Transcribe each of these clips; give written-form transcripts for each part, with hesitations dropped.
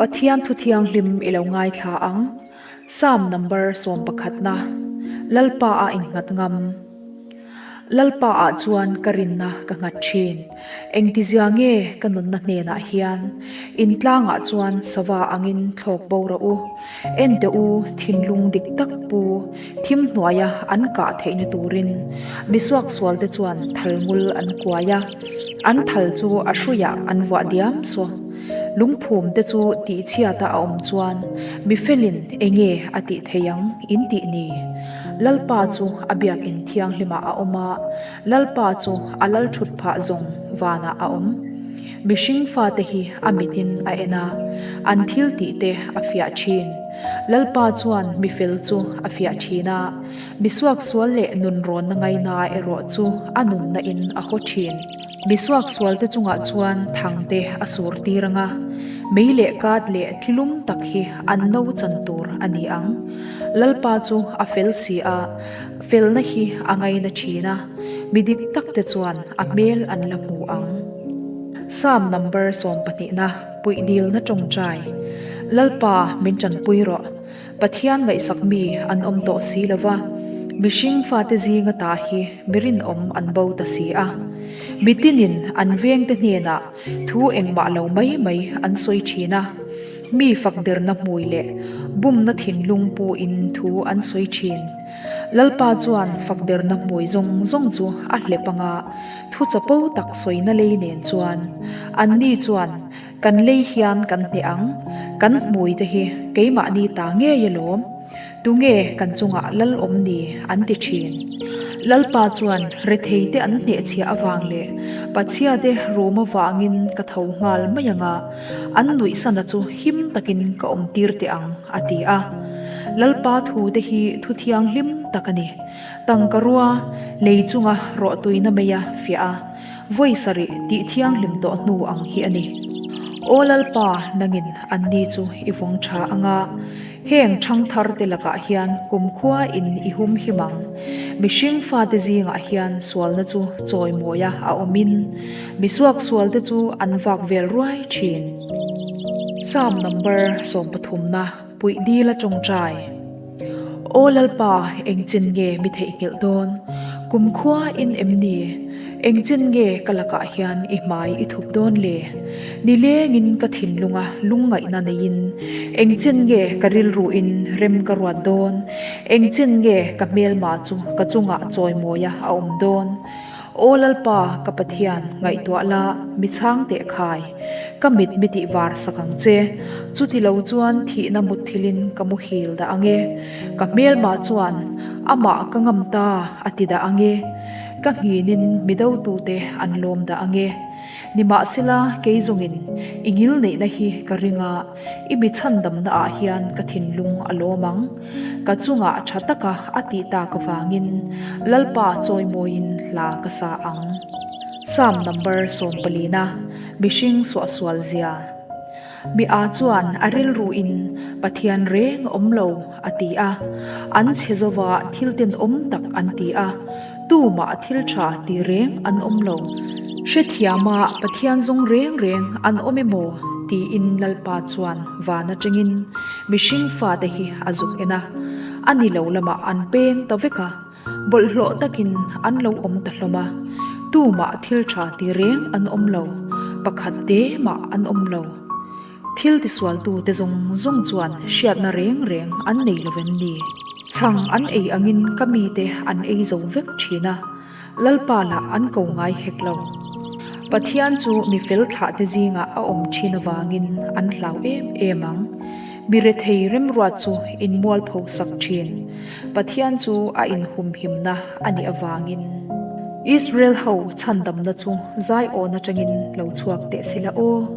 Pathian thu thianghlim i lo ngaithla ang. Psalm number sawmpakhatna, Lalpa a innghat ngam. Lalpa ah chuan ka rinna ka nghat thin. Engtizia nge ka nunna hnenah hian in tlangah chuan sava angin thlawk bo rawh u. En teh u, thinlung dik tak pu thim hnuaia an kah theihna turin mi suaksualte chuan thal ngul an kuai a, an thal chu a hruiah an vuah diam saw. Lungphum te chu tihchhiata a awm chuan mi felin enge a tih thei ang in tih ni? Lalpa chu a biakinn thianghlimah a awm a, Lalpa chu a lal thut phah zawng vanah a awm. Mihring fate hi a mitin a en a, an thil tih te a fiah thin. Lalpa chuan mi fel chu a fiah thin a, mi suaksual leh nunrawnna ngaina erawh chu a nunna in a haw thin. Mi suaksualte chungah chuan thangte a sur tir ang a, mei leh kat leh thlilum tak hi an no chan tur a ni ang. Lalpa chu a fel si a, felna hi a ngaina thin a, mi dik takte chuan a hmel an la hmu ang. Psalm number sawmpahnihna puih dilna tawngtai, Lalpa min tanpui rawh. Pathian ngaihsak mi an awm tawh si lo va, mihring fate zinga ta hi mi rinawm an bo ta si a. Mi tinin an vengte hnenah thu engmah lo mai mai an sawi thin a, mi fakderna hmui leh bumna thinlung puin thu an sawi thin. Lalpa chuan fakderna hmui zawng zawng chu a hlep anga thu chapo tak sawina lei nen chuan anni chuan Kan lei hian kan hneh ang, kan hmui te hi keimahni ta ngei alawm, tunge kan chungah lal awm ni an ti thin. Lalpa chuan rethei te an hnehchhiah avang leh Pachhia te rum avangin ka tho nghal mai ang a, an nuihsana chu him takin ka awm tir teh ang a ti a. Lalpa thu te hi thu thianghlim tak a ni. Tangka rua lei chunga rawhtuina meia fiah a. Vawi sarih tih thianghlim tawh hnu ang hi a ni. Aw Lalpa, nangin anni chu i vawng tha ang a, heng thangthar te lakah hian kumkhua in i hum him ang. Mihring fate zingah hian sualna chu chawimawia a awmin, mi suaksualte chu an vak vel ruai thin. Psalm number sawmpathumna. Puih dil a tawngtai. Aw Lalpa, engchin nge mi theihnghilh dawn? Kumkhua in em ni? Engchin nge ka lakah hian i hmai i thup dawn le? Nilengin ka thinlunga lungngaihna neiin engchin nge ka rilruin rem ka ruat dawn? Engchin nge ka hmelma chu ka chungah chawimawia a awm dawn? Aw Lalpa, ka Pathian, ngaihtuah la, mi chhang teh khai. Ka mit mi tih var sak ang che. Chuti lo chuan thihna mutthilin ka muhil dah ang e. Ka hmelmah chuan, Amah ka ngam ta, a ti dah ang e. Ka nghinin mi dotute an lawm dah ang e. Nimahsela, kei zawngin i ngilneihna hi ka ring a, i mi chhandamna ah hian ka thinlung a lawm ang. Ka chungah tha taka a tih tak avangin Lalpa chawimawiin hla ka sa ang. Psalm number sawmpalina, Mihring suahsual zia. Mi a chuan a rilruin Pathian reng a awm lo a ti a, an chhe zova thil tenawm tak an ti a, tumah thil tha ti reng an awm lo. Hrethiama Pathian zawng reng reng an awm emaw tiin Lalpa chuan van atangin mihring fate hi a zuk en a, a ni lo lamah an peng ta vek a, bawlhhlawh takin an lo awm ta hlawm a, tumah thil tha ti reng an awm lo, pakhat te mah an awm lo. Thil tisualtute zawng zawng chuan hriatna reng reng an nei lo vem ni? Chhang an ei angin ka mite an ei zo vek thin a, Lalpa lah an ko ngai hek lo. Pathian chu mi fel thlahte zingah a awm thin avangin an hlau em em ang. Mi rethei remruat chu inmualpho sak thin. Pathian chu a inhumhimna a nih avangin. Israel ho chhandamna chu Zion atangin lo chhuak teh sila aw.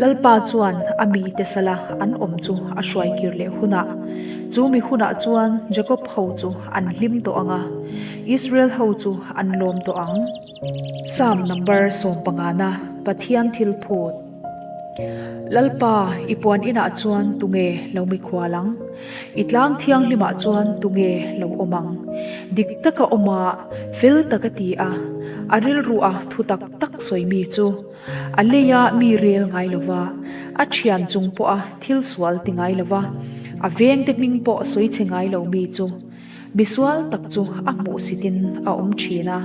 Lalpa chuan a mite sala an awm chu a hruai kir leh hunah, chu mi hunah chuan Jakob ho chu an hlim tawh ang a, Israel ho chu an lawm tawh ang. Psalm number sawmpangana Pathian thil phut. Lalpa, i puan inah chuan tunge lo mikhual ang? I tlang thianghlimah chuan tunge lo awm ang? Dik taka awma, fel taka ti a. A rilrua thu tak tak sawi mi chu a leia mi rel ngai lo va, a thian chung pawha thil sual ti ngai lo va, a vengte hming pawh sawi chhe ngai lo mi chu Misual tak chu a hmuhsitin a awm thin a,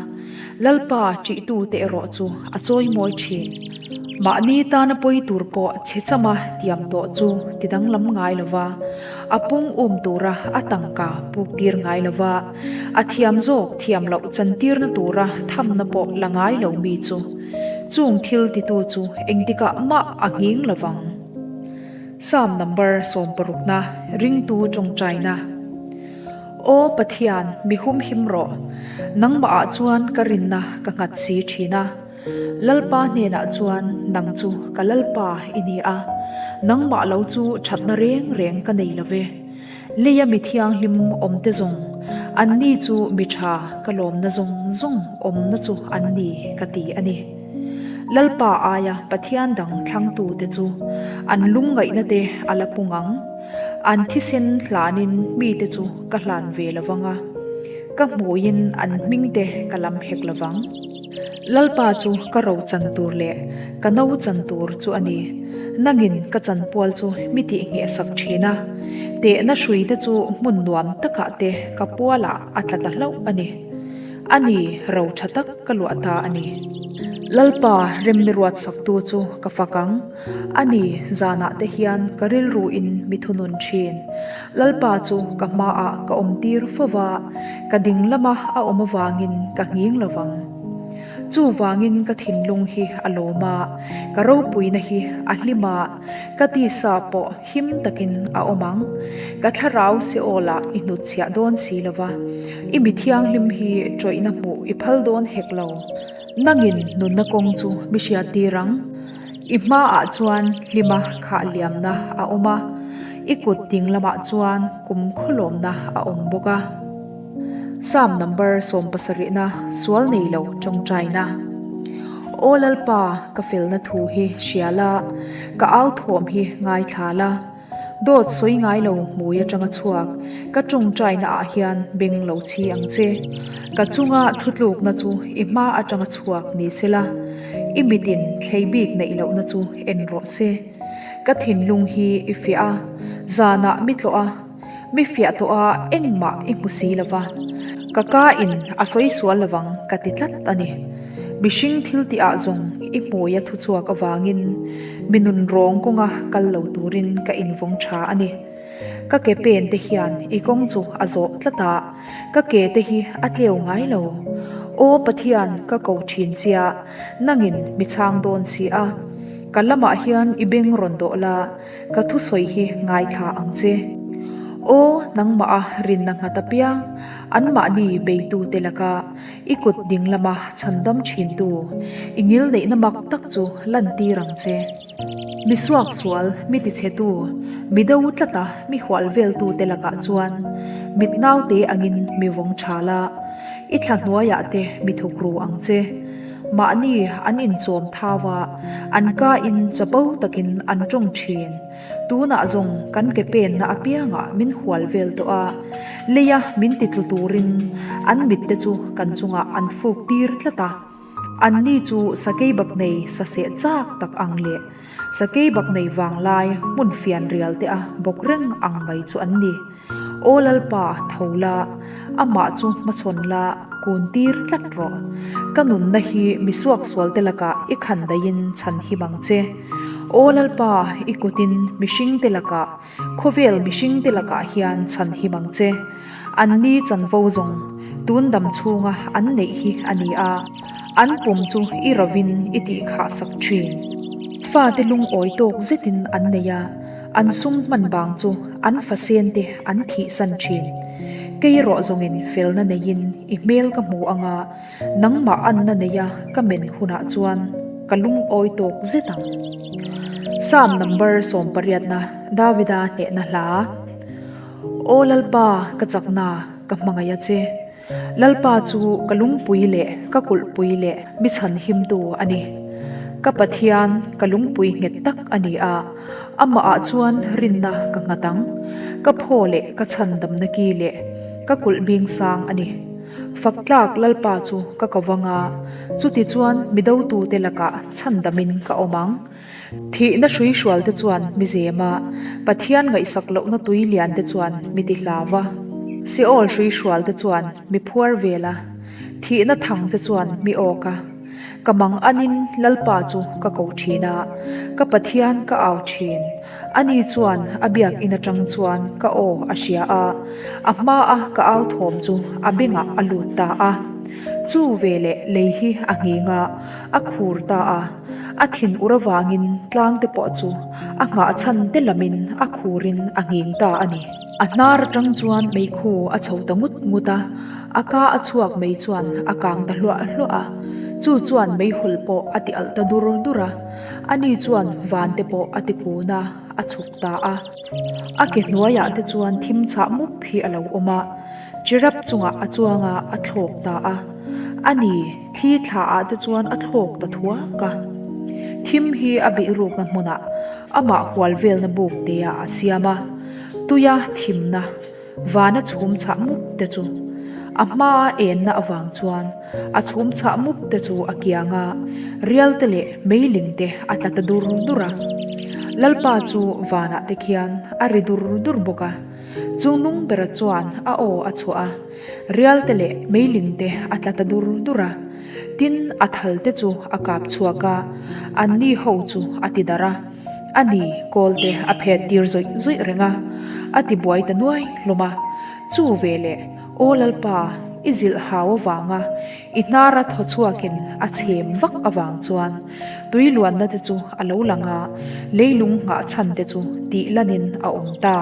Lalpa ṭihtute erawh chu a chawimawi thin. Mahni tana pawi tur pawh chhe chama tiam tawh chu ti danglam ngai lo va, a pung um tura a tangka puk tir ngai lo va, a thiam zawk thiam loh chantirna tura thamna pawh la ngai lo mi chu chung thil titu chu engtikah mah a nghing lo vang. Psalm number sawmparukna ringtu tawngtaina. Aw Pathian, mi humhim rawh, nangmahah chuan ka rinna ka nghat si thin a. Lalpa hnenah chuan nang chu ka Lalpa i ni a, nangmah lo chu thatna reng reng ka nei lo ve. Leia mi thianghlim awmte zawng, anni chu mi tha ka lawmna zawng zawng awmna chu an ni ka ti a ni. Lalpa aia Pathian dang thlangtute chu an lungngaihna te a la pung ang. An thisen hlanin mite chu ka hlan ve lo vang a, ka hmuiin an hmingte ka lam hek lo vang. Lalpa chu ka ro chan tur leh ka no chan tur chu a ni. Nangin ka chanpual chu mi tih nghehsak thin a, tehna hruite chu hmun nuam takah te ka pualah a tla ta hlauh a ni. A ni, ro tha tak ka luah ta a ni. Lalpa remmi ruatsaktu chu ka fak ang. A ni, zanah te hian ka rilruin mi thunun thin. Lalpa chu ka hmaah ka awm tir fo va, ka ding lama a awm avangin ka nghing lo vang. Chuvangin ka thinlung hi a lawm a, ka ropuina hi a hlim a, ka tisa pawh him takin a awm ang. Ka thlarau Seol-ah i hnutchhiah dawn si lo va, i mi thianghlim hi ṭawihna hmuh i phal dawn hek lo. Nangin nunna kawng chu mi hriattir ang. I hmaah chuan hlima khah liamna a awm a, i kut ding lamah chuan kum khawlawmna a awm bawk a. Psalm number sawmpasarihna sual nei lo tawngtaina. Aw Lalpa, ka felna thu hi hria la, ka au thawm hi ngaithla la. Dawt sawi ngai lo hmui atanga chhuak, ka tawngtaina ah hian beng lo chhi ang che. Ka chunga thutlukna chu i hma atanga chhuak ni se la, i mitin thlei bik neih lohna chu en rawh se. Ka thinlung hi i fiah a, zanah mi tlawh a, Mi fiah tawh a engmah i hmu si lo va, ka ka in a sawi sual lo vang ka ti tlat a ni. Mihring thil tih ah zawng i hmui a thu chhuak avangin mi nun rawng kawnga kal lo turin ka invawng tha a ni. Ka ke pen te hian i kawng chu a zawh tlat a, ka ke te hi a tleu ngai lo. Aw Pathian ka ko thin chia, nangin mi chhang dawn si a. Ka lamah hian i beng rawn dawh la, Ka thusawi hi ngaithla ang che. Aw, nangmah a rinna nghat apiang, anmahni beitute laka i kut ding lama chhandam thintu, i ngilneihna mak tak chu lantir ang che. Mi suaksual, mi tichhetu, mi do tlata mi hual veltute lakah chuan mit naute angin mi vawng tha la, i thla hnuaiah te mi thukru ang che. Mahni an inchawm thau a, an ka in chapo takin an tawng thin. Tunah zawng kan ke penna apiangah min hual vel tawh a, leia min ti tlu turin an mitte chu kan chungah an fuk tir tlat a. Anni chu sakei bak nei saseh chak tak ang leh sakei bak nei vanglai hmun fian rial te a bawk reng ang mai chu an ni. Aw Lalpa, tho la, amah chu hmachhawn la, kun tir tlat rawh. Ka nunna hi mi suaksualte lakah i khan daihin chhan him ang che. Aw Lalpa, i kutin mihringte lakah, khawvel mihringte lakah hian chhan him ang che. Anni chanvo zawng tun dam chhunga an neih hi a ni a, an pum chu i rovin i tihkhah sak thin. Fate lungawi tawk zetin an nei a. An sum hman vang chu an fasen te an thihsan thin. Kei erawh zawngin felna neiin i hmel ka hmu anga nangmah anna neia ka men hunah chuan ka lungawi tawk zet ang. Psalm number sawmpariatna Davida hnehna hla. Aw Lalpa ka chakna ka hmangaih a che. Lalpa chu ka lungpui leh ka kulhpui leh mi chhanhimtu a ni. Ka Pathian ka lungpui nghet tak a ni a, amahah chuan rinna ka nghat ang. Ka phaw leh ka chhandamna ki leh ka kulh bing sang a ni. Fak tlak Lalpa chu ka ko vang a, chutichuan mi dotute lakah chhandamin ka awm ang. Thihna hrui hrualte chuan mi zem a, Pathian ngaihsak lohna tui liante chuan mi ti hlau va. Seol hrui hrualte chuan mi phuar vel a, thihna thangte chuan mi awk a. Ka mang anin Lalpa chu ka ko thin a, ka Pathian ka au thin. Ani chuan a biakinn atang chuan ka aw a hria a, a hmaa ka au thawm chu a bengah a lut ta a. Chu veleh lei hi a nghing a, a khur ta a. A thin ur avangin tlang te pawh chu a nghah chhan te lamin a khurin a nghing ta a ni. A hnar atang chuan meikhu a chho ta ngut ngut a, a ka a chhuak mai chuan a kang ta hluah hluah a, chu chuan meihawlh pawh a ti alh ta dur dur a, ani chuan van te pawh a ti kun a, a chhuk ta a. A ke hnuaiah te chuan thim chhah mup hi a lo awm a, Cherub chungah a chuang a, a thlawk ta a. A ni, thli thla ah te chuan a thlawk ta thuak a. Thim hi a bih rukna hmunah amah hual velna buk te ah a siam a. Tuia thimna, vana chhum chhah mup te chu a hmaa enna avang chuan a chhum chhah mup te chu a kiang a, rial te leh meiling te a tla ta dur dur a. Lalpa chu vanah te khian a ri dur dur bawk a. Chung nung bera chuan a aw a chhuah a, rial te leh meiling te a tla ta dur dur a. Tin, a thal te chu a kap chhuak a, anni ho chu a ti darh a. A ni, kawl te a phet tir zawih zawih reng a, a ti buai ta nuai hlawm a. Chu veleh, Aw Lalpa, i zilh hau avanga i hnara thaw chhuakin a chhem vak avang chuan tui luanna te chu a lo lang a, leilung nghah chhan te chu tih lanin a awm ta.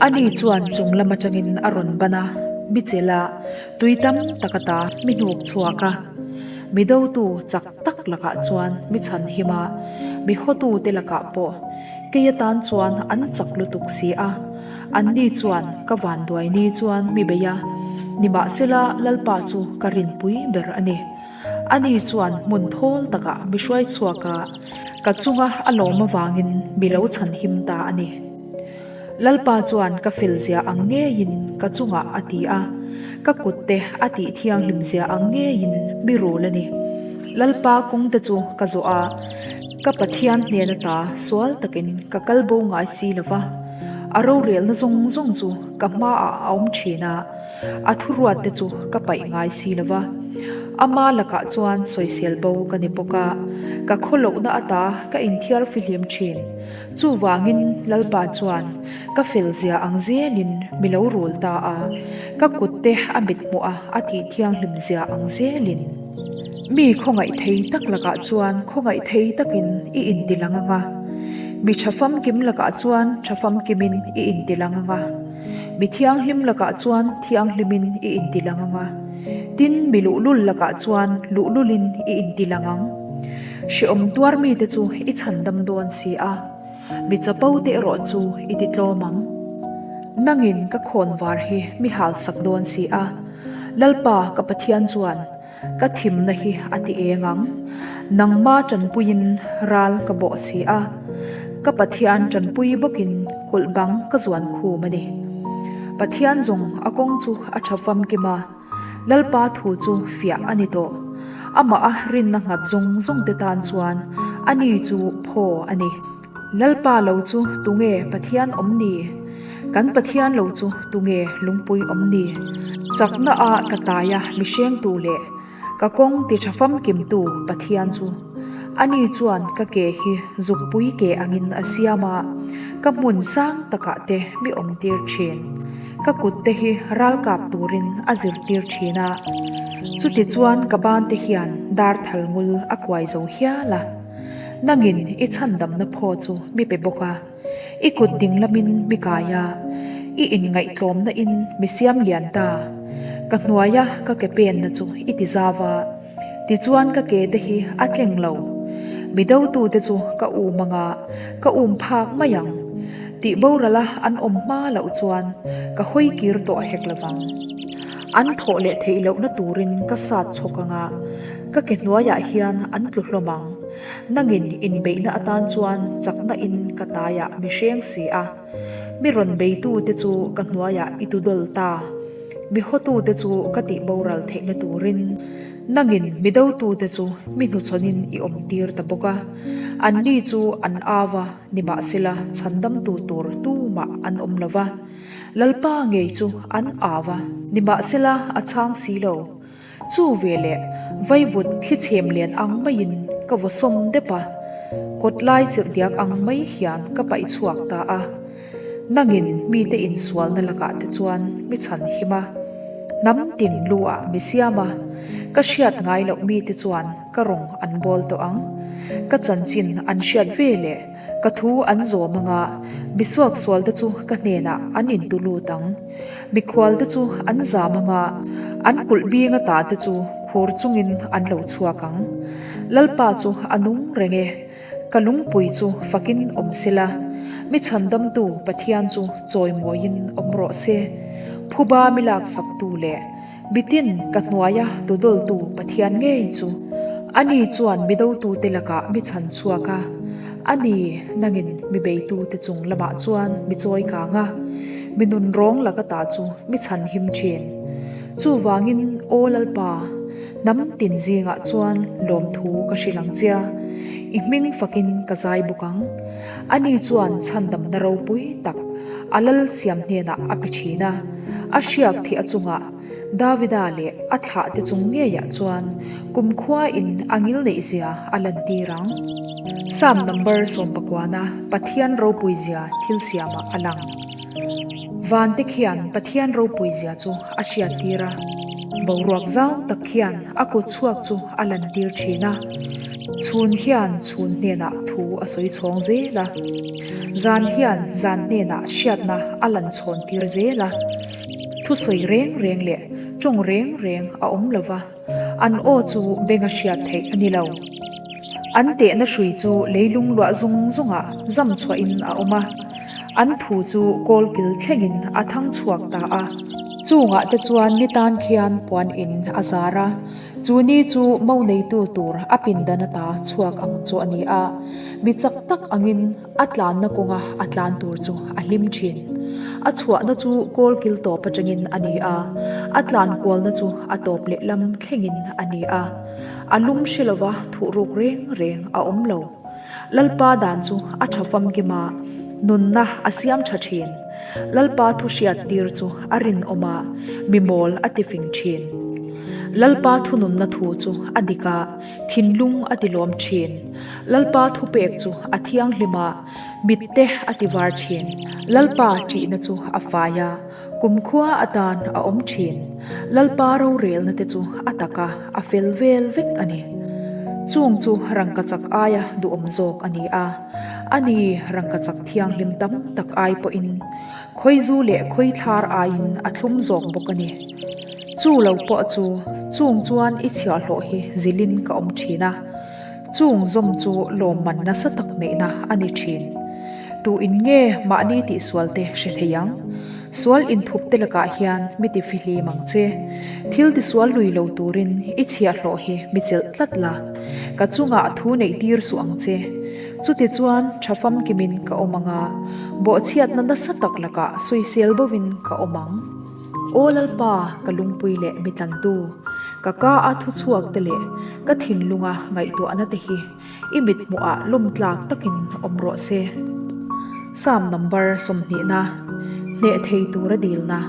Ani chuan chung lam atangin a rawn ban a, mi chela tui tam tak ata mi hnuk chhuak a, mi dotu chak tak lakah chuan mi chhan him a, mi hawtu te lakah pawh kei atan chuan an chak lutuk si a, anni chuan ka vanduai ni chuan mi bei a, nimahsela Lalpa chu ka rinpui ber a ni. Ani chuan hmun thawl takah mi hruai chhuak a, ka chunga a lawm avangin mi lo chhanhim ta a ni. Lalpa chuan ka felzia ang ngeiin ka chungah a ti a, ka kutte a tih thianghlimzia ang ngeiin mi rul a ni. Lalpa kawngte chu ka zawh a, ka Pathian hnen ata sual takin ka kal bo ngai si lo va, a rorelna zawng zawng chu ka hmaah a awm thin a, A thuruat te chu ka paih ngai si lo va, ama lakah chuan sawisel bo ka ni bawk a, ka khawlohna ata ka inthiar fihlim thin. Chuvangin Lalpa chuan ka felzia ang zelin mi lo rul ta a, ka kutte a mithmuh a a tih thianghlimzia ang zelin. Mi khawngaih thei tak lakah chuan khawngaih thei takin i intilang ang a, mi tha famkim lakah chuan tha famkimin i intilang ang a. Mi thianghlim lakah chuan thianghlimin i intilang ang a, tin mi luhlul lakah chuan luhlulin i intilang ang. Hrehawm tuar mite chu i chhandam dawn si a, mi chapo te erawh chu i titlawm ang. Nangin ka khawnvar hi mi halsak dawn si a, Lalpa ka Pathian chuan Ka thimna hi a ti eng ang. Nangma tanpuiin ral ka bawh si a, ka Pathian tanpui bawkin kulh bang ka zuan khum a ni. Pathian zawng a kawng chu a tha famkim a, Lalpa thu chu fiah a ni tawh. Amah a rinna nghat zawng zawng te tan chuan ani chu phaw a ni. Lalpa lo chu tunge Pathian awm ni? Kan Pathian lo chu tunge lungpui awm ni? Chakna a ka taia mihrengtu leh ka kawng ti tha famkimtu Pathian chu ani chuan ka ke hi zukpui ke angin a siam a, ka hmun sang takah te mi awmtir thin. Ka kut te hi ralkap turin a zirtir thin a, chutichuan ka ban te hian darthal ngul a kuai zo hial a. Nangin i chhandamna phaw chu mi pe bawk a, i kut ding lamin mi kai a, i inngaihtlawmna in mi siam lian ta. Ka hnuaia ka ke penna chu i ti zau a, tichuan ka ke te hi a tleng lo. Mi dotute chu ka um anga ka um phak mai ang. Tih borala an awm hma loh chuan ka hawi kir tawh hek lovang. An thawh leh theih lohna turin ka sat chhawk anga, Ka ke hnuaiah hian an tlu hlawm ang. Nangin inbeihna atan chuan chakna in ka taiah mi hreng si a. Mi rawn beitute chu ka hnuaiah i tu dawl ta. Mi hawtute chu ka tih boral theihna turin nangin mi dotute chu mi hnuchhawnin i awmtir ta bawk a. Anni chu an au a, nimahsela chhandamtu tur tumah an awm lo va. Lalpa ngei chu an au a, nimahsela a chhang si lo. Chu veleh vaivut thlichhem lian ang maiin ka vaw sawm dep a, kawt lai chirh diak ang mai hian ka paih chhuak ta a. Nangin mite insualna lakah te chuan mi chhan him a, hnam tin lu ah mi siam a, ka hriat ngai loh mite chuan ka rawng an bawl tawh ang. Ka chanchin an hriat veleh ka thu an zawm anga mi suaksualte chu ka hnenah an intu lut ang. Mikhualte chu an zam anga an kulh bing ata te chu khur chungin an lo chhuak ang. Lalpa chu a nung reng e, ka lungpui chu fakin awm sela, mi chhandamtu Pathian chu chawimawiin awm rawh se. Phuba mi laksaktu leh Mitin ka hnuaia dodawltu Pathian ngei chu ani chuan mi dotute lakah mi chhan chhuak a, ani nangin mi beitute chung lamah chuan mi chawi kang a, mi nunrawng laka ta chu mi chhan him thin. Chuvangin Aw Lalpa, hnam tin zingah chuan lawmthu ka hrilh ang che a, i hming fakin ka zai bawk ang. Ani chuan chhandamna ropui tak a lal siam hnenah a pe thin a, a hriak thih a chungah Davida leh a thlahte chung ngeiah chuan kumkhua in a ngil neihzia a lantir ang. Psalm number sawmpakuana Pathian ropuizia thil siamah a lang. Vante khian Pathian ropuizia chu a hriattir a, boruak zau tak khian a kut chhuak chu a lantir thin a. Chhun hian chhun hnenah thu a sawi chhawng zel a, zan hian zan hnenah hriatna a lan chhawn tir zel a. Thusawi reng reng leh tawng reng reng a awm lo va, an aw chu beng a hriat theih a ni lo. An tehna hrui chu leilung luah zung zungah zam chhuahin a awm a, an thu chu kawlkil thlengin a thang chhuak ta a. Chungah te chuan ni tan khian puan in a zar a. Chu ni chu mo neitu tur a pindan ata chhuak ang chu a ni a, mi chak tak angin a tlanna kawnga a tlan tur chu a hlim thin. A chhuahna chu kawlkil tawp atangin a ni a, a tlan kualna chu a tawp lehlam thlengin a ni a. A lum hre lova thuhruk reng reng a awm lo. Lalpa dan chu a tha famkim a, nunna a siam tha thin. Lalpa thu hriat tir chu a rinawm a, mi mawl a ti fing thin. Lalpa thununna thu chu a dik a, thinlung a ti lawm thin. Lalpa thupek chu a thianghlim a, mitte a ti var thin. Lalpa ṭihna chu a fai a, Kumkhua atan a awm thin. Lalpa rorelna te chu a tak a, a fel vel vek a ni. Chung chu rangkachak aia duhawm zawk a ni a, a ni rangkachak thianghlim tam tak ai pawhin khawizu leh khawithlar aiin a thlum zawk bawk a ni. Chu lo pawh chu chung chuan i chhiahhlawh hi zilin ka awm thin a. Chung zawm chu lawmman nasa tak neihna a ni thin. Tu in nge mahni tihsual te hre thei ang? Sual inthup te lakah hian mi ti fihlim ang che. Thil tisual lui lo turin i chhiahhlawh hi mi chelh tlat la. Ka chungah thu neih tir suh ang che. Chuti chuan tha famkimin ka awm ang a, bawhchhiatna nasa tak lakah sawisel bovin ka awm ang. Aw Lalpa, ka lungpui leh mi tlantu, ka ka a thuchhuak te leh ka thinlunga ngaihtuahna te hi i mithmuhah lawm tlak takin awm rawh se. Psalm number sawmhnihna, Hneh thei tura dilna.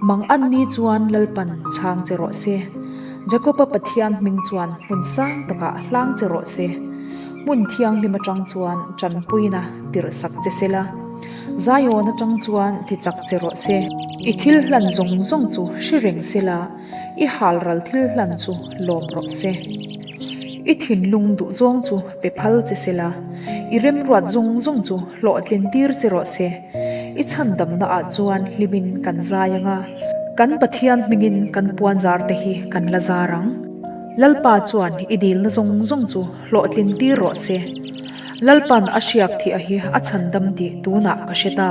Mang an ni chuan Lalpan chhang che rawh se. Jakoba Pathian hming chuan hmun sang takah hlang che rawh se. Hmun thianghlim atang chuan tanpuina tirh sak che sela. Zion atang chuan ti chak che rawh se. I thil hlan zawng zawng chu hre reng sela, i halral thil hlan chu lawm rawh se. I thinlung duh zawng chu pe phal che sela, i remruat zawng zawng chu hlawhtlin tir che rawh se. I chhandamna ah chuan hlimin kan zai ang a, kan Pathian hmingin kan puanzar te hi kan la zar ang. Lalpa chuan i dilna zawng zawng chu hlawhtlin tir rawh se. Lalpan a hriak thih a hi a chhandam tih tunah ka hre ta.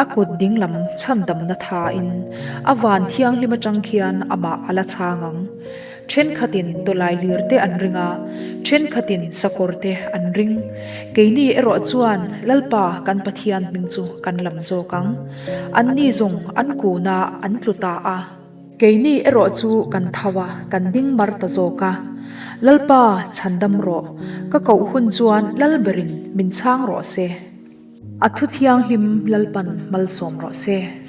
A kut dinglam chhandamna thain a van thianghlim atang khian amah a la chhang ang. Thenkhatin tawlailir te an ring a, thenkhatin sakawr te an ring. Keini erawh chuan Lalpa kan Pathian hming chu kan lam zawk ang. Anni zawng an kun a, an tlu ta a. Keini erawh chu kan tho a, kan ding mar ta zawk a. Lalpa, chhandam rawh. Ka koh hun chuan Lalberin min chhang rawh se. A thu thianghlim Lalpan malsawm rawh se.